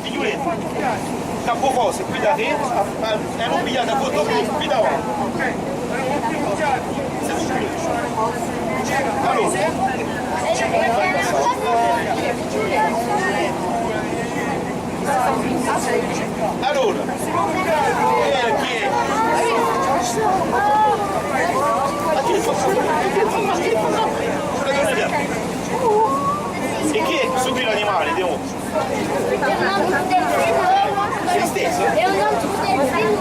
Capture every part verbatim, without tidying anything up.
Figliulè, capu forse, quì daretu, a, a, è ùn pigliate a foto quì, quì davanti. Allora. Allora, eh, chì hè? Ma chì hè? È chì hè stu quì l'animale, Diu? Hè listessu? Hè un altru delfinu.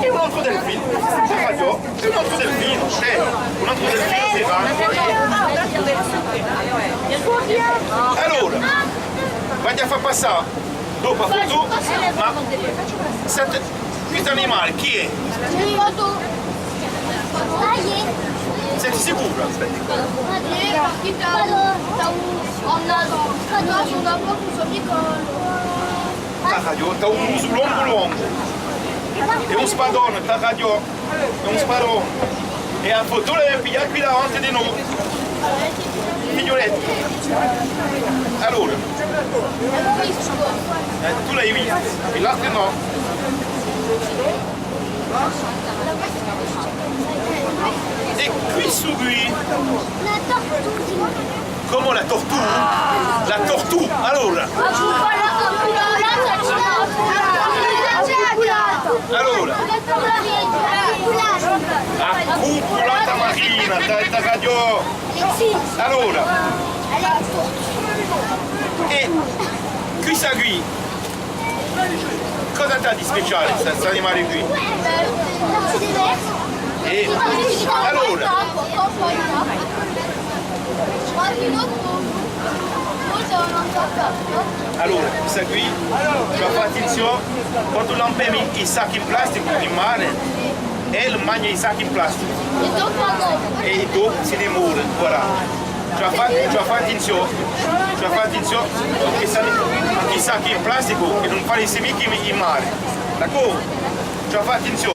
Hè un altru delfinu. Chì faci? Hè un altru delfinu, cioè, un altru delfinu chì va. Allora, vogliu fà passà dopu a foto, ma senti, questu animale chì hè? Senti sicura? T'aghju, t'aghju un musu longu longu. Hè un spadone, t'aghju. Hè un spadone. È a foto l'avemu pigliata quì davanti di noi. Figliulettu. Allora. Eh, tù l'hai vistu, è l'altri nò. È questu quì? Cum'è la tortù? La tortù, allora. Allora. A cupulata marina, t'hai, t'hai ragiò. Allora. È questa quì? Cosa t'hà di speciale, sta, st'animale quì? È allora, allora, questa quì, ci vole à fà attenzione, quandu lampemu i, i sacchi in plasticu in mare, ellu magna i sacchi in plasticu. È dopu si ne more, voilà. Ci vole à fà, ci vole à fà attenzione, ci vole à fà attenzione, chì sta, chì sta chì in plasticu, chì ùn fallissi micca in, in mare. D'accordu? Ci vole à fà attenzione.